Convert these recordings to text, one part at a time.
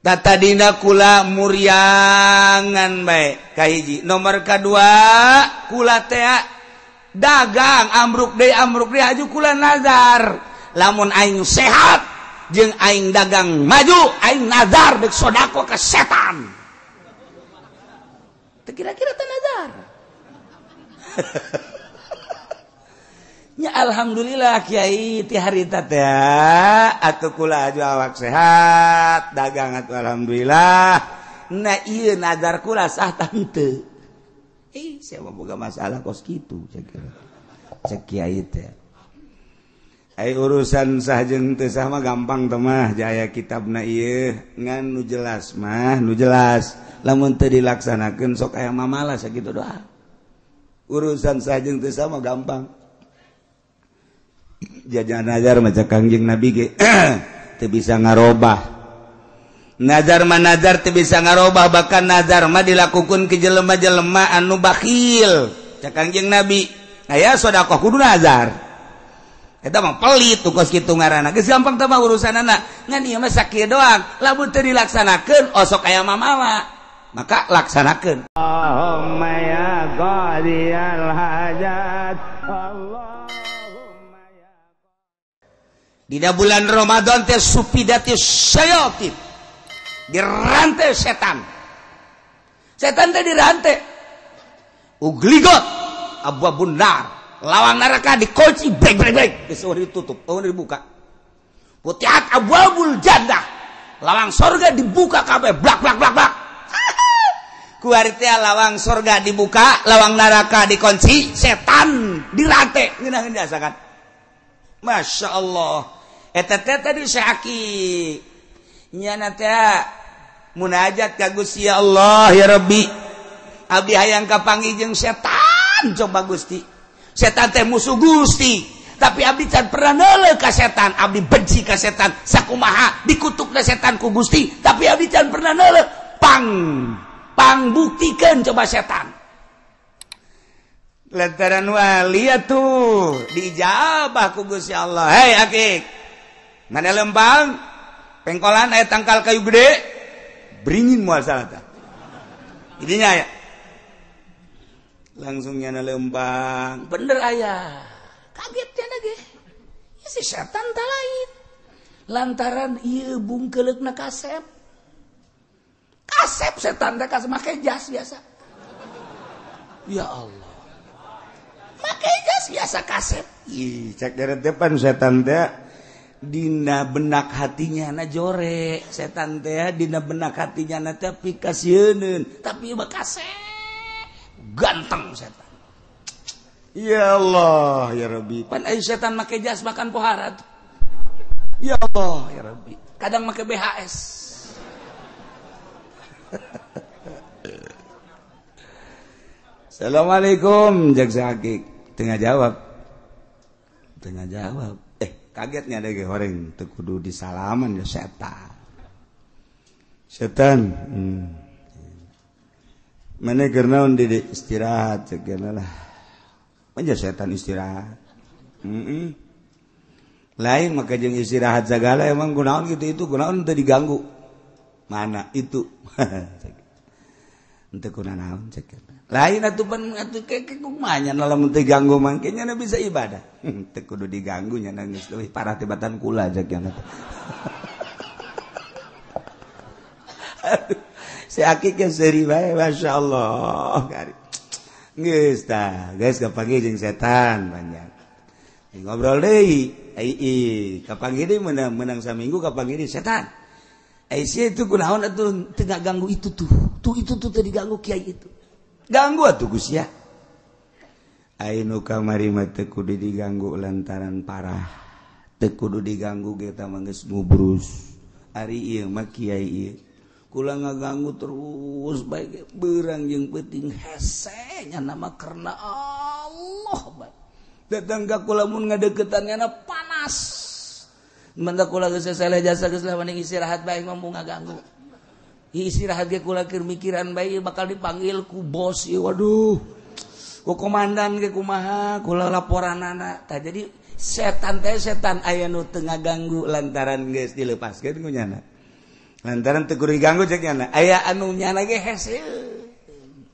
Tatadina kula muriangan bae kahiji. Nomor kadua kula teh dagang amruk deui aju kula nazar. Lamun aing sehat jeung aing dagang maju, aing nazar deuk sodako ka setan. Teu kira-kira teh nazar. Ya alhamdulillah kiai ti harita teh atuh kula aju awak sehat, dagang atuh alhamdulillah. Nah ieu nazar kula sah tante. Eh sia mah boga masalah kos kitu cek. Cek kiai teh. Ai urusan sah jeung teu sah mah gampang teh mah jaya kitabna ieu ngan nu jelas mah nu jelas. Lamun teu dilaksanakeun sok aya mamalah sakitu doa. Urusan sah jeung teu sah mah gampang. Jajan nazar maca Kangjeng Nabi ge teu bisa ngarobah. Nazar mah nazar teu bisa ngarobah, bahkan nazar mah dilakukeun ke jelema-jelema anu bakhil. Cak Kangjeng Nabi, aya sedekah kudu nazar. Eta mah pelit tuh kos kitu ngaranna. Geus gampang teh mah urusanana. Ngan ieu mah sakieu doang. Lamun teu dilaksanakeun osok aya mamawa. Maka laksanakeun. Allahumma ya qadiyal hajat. Allah. Dina bulan Ramadan teh supidati syayatin, dirantai setan. Setan teh dirantai. Ugligot abwabun nar, lawang neraka dikunci brek brek brek, geus eueuh ditutup, eueuh dibuka. Putihat abwabul jannah, lawang sorga dibuka kabeh blak blak blak blak. Kuari teh lawang sorga dibuka, lawang neraka dikunci, setan dirantai. Ngeunaheun diasakan. Masya Allah. Eta teh tadi syaki nyana teh munajat ka Gusti ya Allah ya Rabbi, abdi hayang kapanggih jeung setan coba Gusti. Setan teh musuh Gusti, tapi abdi can pernah neuleuh ka setan, abdi benci ka setan, sakumaha dikutukna setan ku Gusti, tapi abdi can pernah neuleuh. Pang pang buktikeun coba setan. Lantaran wali atuh diijabah ku Gusti Allah. Hei akik, mana lempang pengkolan aya tangkal kayu gede beringin moal salah tah. Idinya aya langsung nyana lempang bener aya kaget cenah ge si setan ta lain lantaran ieu bungkeuleukna kasep kasep setan teh kasep make jas biasa. Ya Allah, make jas biasa kasep. Ih cek dari depan setan teh dina benak hatinya na jore setan teh dina benak hatinya na teh pikasieun tapi mah kasep ganteng setan. Ya Allah ya Rabbi, pan ai setan make jas makan pohara tuh. Ya Allah ya Rabbi, kadang make BHS. Assalamualaikum jaksa hakik. Tengah jawab. Tengah jawab. Kagetnya ada goreng teu kudu disalaman ya setan. Setan. Mana keur naon di istirahat cek lah. Manja setan istirahat. Lain maka jeung istirahat sagala emang kunaon gitu itu kunaon teu diganggu. Mana itu? Henteu kunaon cek. Lain atuh pan atuh keke kumaha nya lamun teu ganggu mangke nya bisa ibadah. Teu kudu diganggu nya geus leuwih parah tibatan kula cek nya. Si akik ge seuri bae masyaallah. Geus tah, geus kapanggih jeung setan banyak. Ngobrol deui, ai kapanggih deui meunang saminggu kapanggih deui setan. Ai sia itu kunaon atuh teu ngaganggu itu tuh. Tuh itu tuh teu diganggu kiai itu. Ganggu atuh Gusti ya. Ai nu kamari mah teu kudu diganggu lantaran parah. Teu kudu diganggu ge tah mah geus ngubrus. Ari ieu mah kiai ieu. Kula ngaganggu terus bae ge beurang jeung peuting hese nya nama karena Allah bae. Datang ka kula mun ngadeukeutan nyana panas. Mantap kula geus seleh jasa geus lah mending istirahat bae ngomong ngaganggu. Istirahat ge kula keur mikiran bae bakal dipanggil ku bos ieu waduh. Ku komandan ge kumaha kula laporanana. Tah jadi setan teh setan aya nu teu ngaganggu lantaran geus dilepaskeun ku nyana. Lantaran teu kudu diganggu cek nyana. Aya anu nyana ge hese.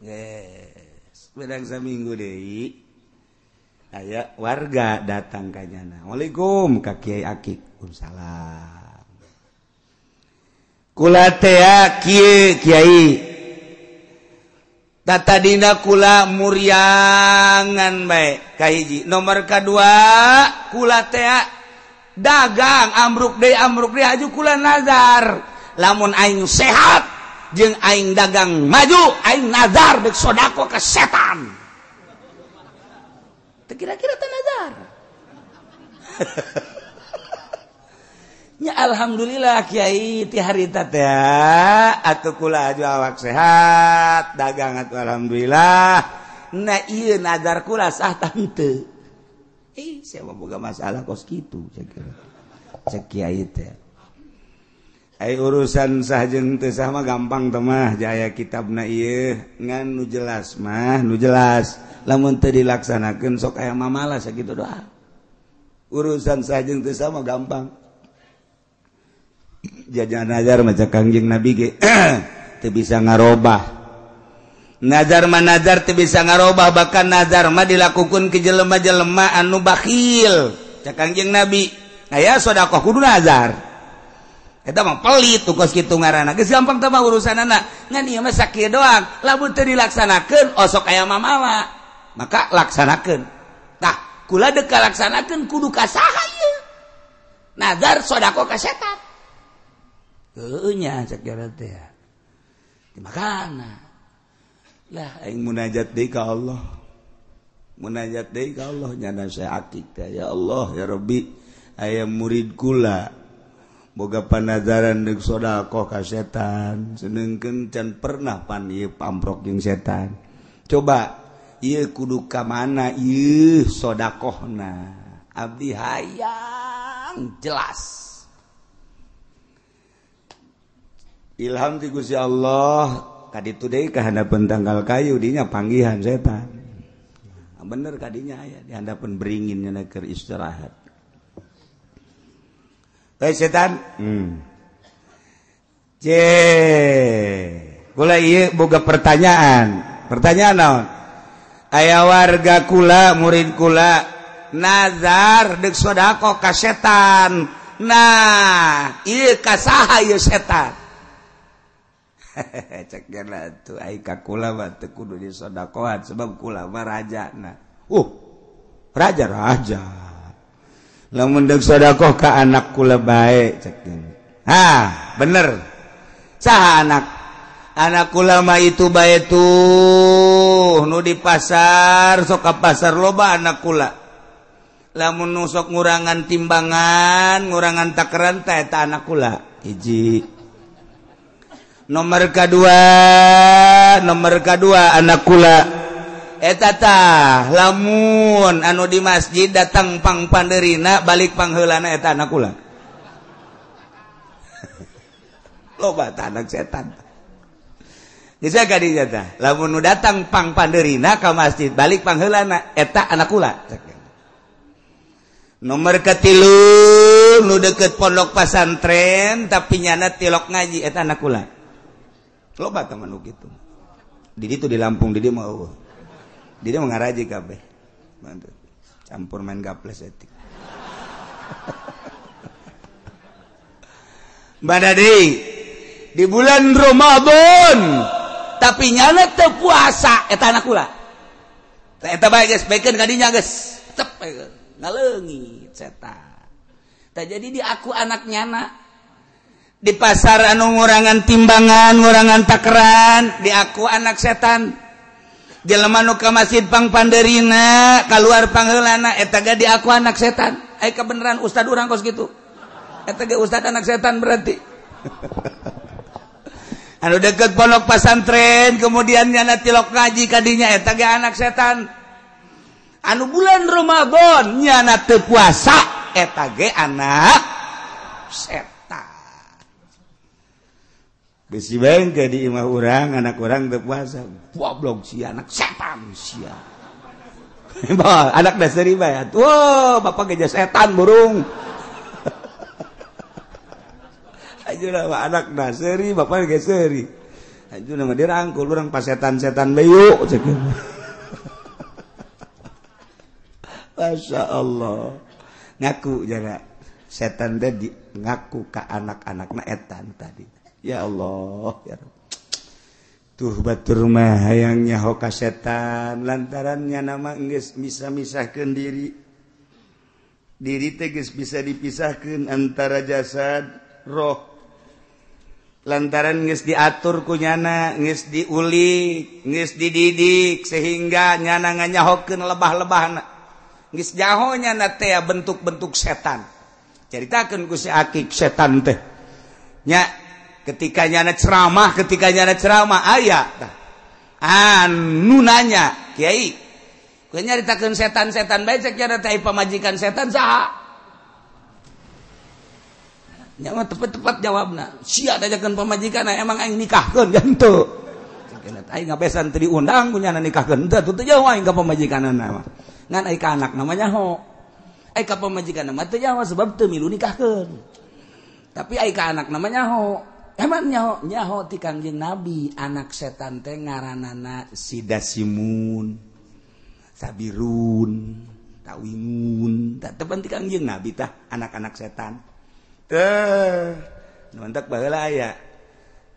Geus, bedang saminggu deui. Aya warga datang ka nyana. Waalaikum ka Kiai Akik. Waalaikumsalam. Kula teh kieu Kiai. Tatadina kula muriangan bae kahiji. Nomor kadua kula teh dagang ambruk deui aju kula nazar. Lamun aing sehat jeung aing dagang maju, aing nazar deuk sodako ka setan. Teu kira-kira teh nazar. Nya alhamdulillah Kiai ti harita teh atuh kula aju awak sehat, dagang atuh alhamdulillah. Nah ieu nazar kula sah tah henteu. Sia mah boga masalah kos kitu cek cek Kiai teh. Ai urusan sah jeung teu sah mah gampang teh mah jaya kitabna ieu ngan nu jelas mah nu jelas lamun teu dilaksanakeun sok aya mamala sakitu doa. Urusan sah jeung teu sah mah gampang. Jajan nazar mah cek Kangjeng Nabi ge teu bisa ngarobah. Nazar mah nazar teu bisa ngarobah, bahkan nazar mah dilakukeun ke jelema-jelema anu bakhil. Cek Kangjeng Nabi, aya sedekah kudu nazar. Eta mah pelit tuh kos kitu ngaranna. Geus gampang teh mah urusanana. Ngan ieu mah sakieu doang. Lamun teu dilaksanakeun osok aya mamala. Maka laksanakeun. Tah, kula deuk kalaksanakeun kudu ka saha ieu? Nazar sedekah ka setan. Heueuh nya cek jaran teh. Dimakana. Lah aing munajat deui ka Allah. Munajat deui ka Allah nyana saya akik teh. Ya Allah ya Rabbi, aya murid kula boga panazaran deuk sedekah ka setan, sedengkeun can pernah pan ieu pamprok jeung setan. Coba ieu kudu ka mana ieu sedekahna? Abdi hayang jelas. Ilham ti Gusti Allah kaditu deui ka handapeun tangkal kayu dinya panggihan setan. Bener kadinya aya di handapeun beringin nya keur istirahat. Hei setan. C. Kula ieu boga pertanyaan. Pertanyaan naon? Aya warga kula, murid kula nazar deuk sedekah ka setan. Nah, ieu ka saha ieu setan? Cek geuna atuh ai ka kula mah teu kudu disodakohan sebab kula mah rajana. Raja-raja. Lamun deuk sedekah ka anak kula bae cek geuna. Hah, bener. Saha anak? Anak kula mah itu bae tuh nu di pasar, sok ka pasar loba anak kula. Lamun nu sok ngurangan timbangan, ngurangan takaran teh eta anak kula. Hiji. Nomor kedua anak kula eta tah lamun anu di masjid datang pang panderina balik pangheulana eta anak kula. Loba tah anak setan. Geus ka dinya tah lamun nu datang pang panderina ka masjid balik pangheulana eta anak kula. Nomor katilu nu deket pondok pasantren tapi nyana tilok ngaji eta anak kula. Loba teman nu kitu. Di ditu di Lampung di dieu mah eueuh. Di dieu mah ngaraji kabeh. Campur main gaples etik. Badadi di bulan Ramadan tapi nyana teu puasa eta anak kula. Eta bae geus bekeun ka dinya geus. Cep ngaleungit setan. Tah jadi di aku anak nyana di pasar anu ngurangan timbangan, ngurangan takaran, di aku anak setan. Jelema nu ka masjid pang panderina, kaluar pangheulana eta ge di aku anak setan. Ai kabeneran ustad urang kos kitu. Eta ge ustad anak setan berarti. Anu deket pondok pasantren, kemudian nyana tilok ngaji kadinya eta ge anak setan. Anu bulan Ramadan nyana teu puasa eta ge anak setan. Besi bengke di imah urang, anak urang teu puasa. Goblok sia anak setan sia. Anak dasar bae. Wah, bapak geja setan burung. Aja mah anak dah seuri, bapak ge seuri. Aja mah dirangkul urang pas setan-setan bae cek. Masya Allah. Ngaku jaga setan teh di ngaku ka anak-anakna etan tadi. Ya Allah, ya Rabb. Tuh batur mah hayang nyaho ka setan lantarannya nama geus bisa misahkeun diri. Diri teh geus bisa dipisahkeun antara jasad roh. Lantaran geus diatur ku nyana, geus diulik, geus dididik sehingga nyana nganyahokeun lebah-lebahna. Geus nyaho nyana teh bentuk-bentuk setan. Caritakeun ku si Akik setan teh. Nya ketika nyana ceramah, aya tah. Anu nanya, "Kiai, kowe nyaritakeun setan-setan bae cek nyana teh pamajikan setan saha?" Nya mah tepat-tepat jawabna. Sia dajakeun pamajikan emang aing nikahkeun ya henteu. Cek aing ngabesan teu diundang ku nyana nikahkeun henteu teu jauh aing ka pamajikanana mah. Ngan ai ka anak namanya ho. Ai ka pamajikan mah teu nyaho sebab teu milu nikahkeun. Tapi ai ka anak namanya ho. Emang nyaho nyaho ti Kangjeng Nabi anak setan teh ngaranana Sidasimun, Sabirun, Tawingun. Tah tepan ti Kangjeng Nabi tah anak-anak setan. Teh mantak baheula aya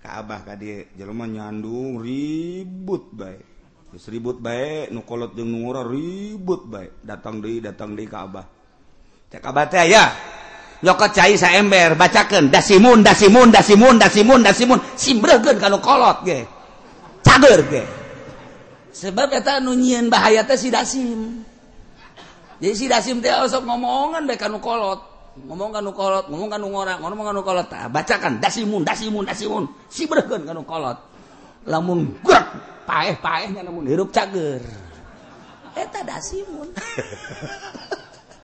ka abah ka dieu jelema nyandung ribut bae. Geus ribut bae nu kolot jeung nu ngora ribut bae. Datang deui ka abah. Cek abah teh aya nyokot cai saember bacakeun dasimun dasimun dasimun dasimun dasimun simbreukeun ka nu kolot ge. Cager ge. Sebab eta nu nyieun bahaya teh si dasim. Jadi si dasim teh osok ngomongan bae ka nu kolot. Ngomong ka nu kolot, ngomong ka nu ngora, ngomong ka nu kolot. Tah bacakan dasimun dasimun dasimun simbreukeun ka nu kolot. Lamun gerak paeh-paehnya namun hirup cager. Eta dasimun.